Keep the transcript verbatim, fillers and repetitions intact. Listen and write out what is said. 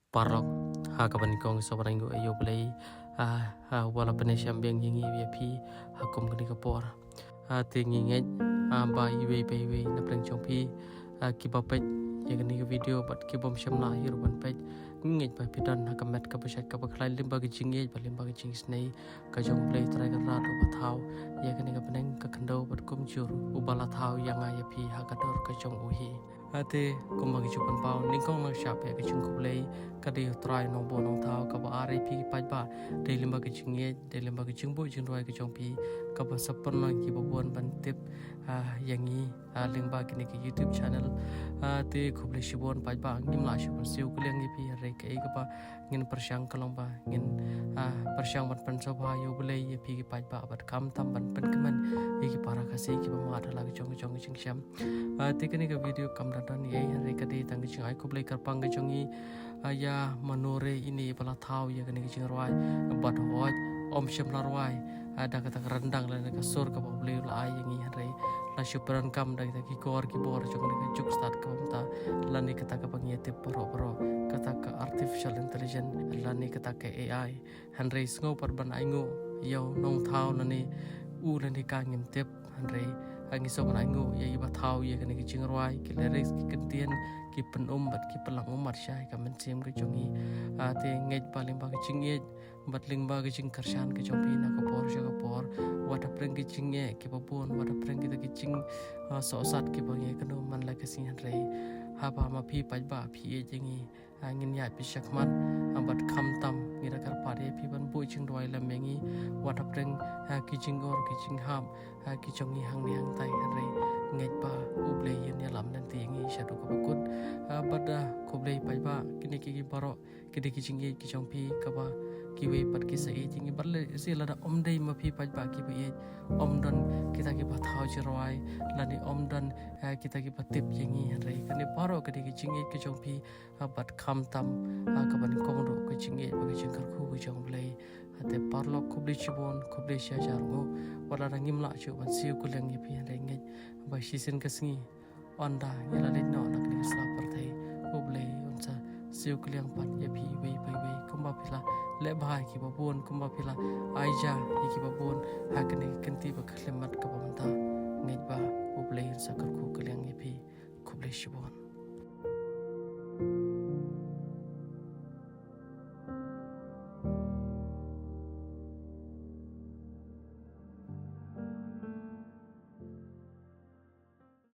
Paralok, ha kaba nyngkong ngi sngewbha ban ainguh ïa U Blei, ah, ah, uba la pynïashem biang ïa ngi ïa phi ha kum kane ka por. Ah, te ngi ngeit, ah, ba iwei pa iwei na pdeng jong phi, ah, kiba peit ïa kane ka video bad kibym shym la ïoh ruh ban peit, ngi ngeit ba phi don ha ka met kaba shait kaba khlaiñ lyngba ka jingïeit bad lyngba ka jingisynei ka jong U Blei Trai Kynrad uba thaw ïa kane ka bneng ka khyndew bad kumjuh uba la thaw ïa nga ïa phi ha ka dur ka jong u hi. Ah, te kumba ngi ju pynpaw, nyngkong nang shah phi ka jingkhublei, ka dei U Trai Nongbuh Nongthaw, kaba ar ïa phi ki paidbah, dei lyngba ka jingïeit, dei lyngba ka jingbuh jingduwai ka jong phi, kaba sa pynlong ïa kiba bun ban tip, ah, ïa ngi, ah, lyngba kane ka YouTube channel. Ah, te khublei shibun paidbah, ngim lah shuh ban siew kylliang ïa phi, hynrei kaei kaba ngin pyrshang ka long ba ngin, ah, pyrshang ban pynsngewbha ïa U Blei ïa phi ki paidbah bad khamtam ban pynkmen ïa ki para Khasi kiba mad ha la ka jong ka jong ka jingshem. Ah, te kane ka video kam da don ei ei, hynrei ka dei tang ka jingai khublei kyrpang ka jong ngi, ah, ïa mano re ine ba la thaw ïa kane ka jingrwai, bad hooid, ym shym la rwai, ah, da kata ka ryndang lane ka sur kaba U Blei u la ai ïa ngi, hynrei la shu pyndonkam da kita ki kor ki bor jong kane ka juk stad kaba mynta, lane kata kaba ngi ïa tip baroh baroh, kata ka artificial intelligence lane kata ka A I. Hynrei sngew pat ban ainguh ïa u nongthaw lane u lane ka ngim tip, hynrei ha ngi sngewbha ban ainguh ïa iba thaw ïa kane ka jingrwai, ki lyrics, ki kyntien, ki pynum bad ki pynlang ummat sha ka mynsiem ka jong ngi. Ah, te ngeit ba lyngba ka jingïeit bad lyngba ka jingkyrshan ka jong phi na ka por sha ka por, wat hapdeng ka jingeh kiba bun, wat hapdeng kita ki jing, ah, sohsat kiba ngi ïakynduh man la ka sngi, hynrei haba ma phi paidbah phi ïeit ïa ngi, ah, ngin ïaid beit shakhmat, ah, bad khamtam ngi da kyrpad ïa phi ban buh jingduwai lem ïa ngi, wat hapdeng, ah, ki jingor ki jinghap, ah, ki jong ngi hangne hangtai, hynrei ngeit ba U Blei un ïalam lynti ïa ngi shaduh kaba kut. Ah, bad, ah, khublei paidbah, kine ki ki baroh ki dei ki jingïeit ki jong phi kaba kiwei pat ki sa ïeit ïa ngi, bad lehse lada ym dei ma phi paidbah kiba ïeit, ym don kita kiba thaw jingrwai lane ym don, ah, kita kiba tip ïa ngi, hynrei kane baroh ka dei ki jingïeit ki jong phi, ah, bad khamtam, ah, kaba nyngkong ruh ka jingïeit bad ka jingkyrkhu ka jong U Blei. Ah, te paralok, khublei shibun, khublei shihajar nguh, wat lada ngim lah shuh ban siew kylliang ïa phi, hynrei ngeit ba shisien ka sngi ynda ngi la leit noh na kane ka sla pyrthei, U Blei un sa siew kylliang pat ïa phi iwei pa iwei, kumba phi la leh bha ïa kiba bun, kumba phi la ai ja ïa kiba bun ha kane ka kynti ba khyllipmat kaba mynta. Ngeit ba U Blei un sa kyrkhu kylliang ïa phi. Khublei shibun.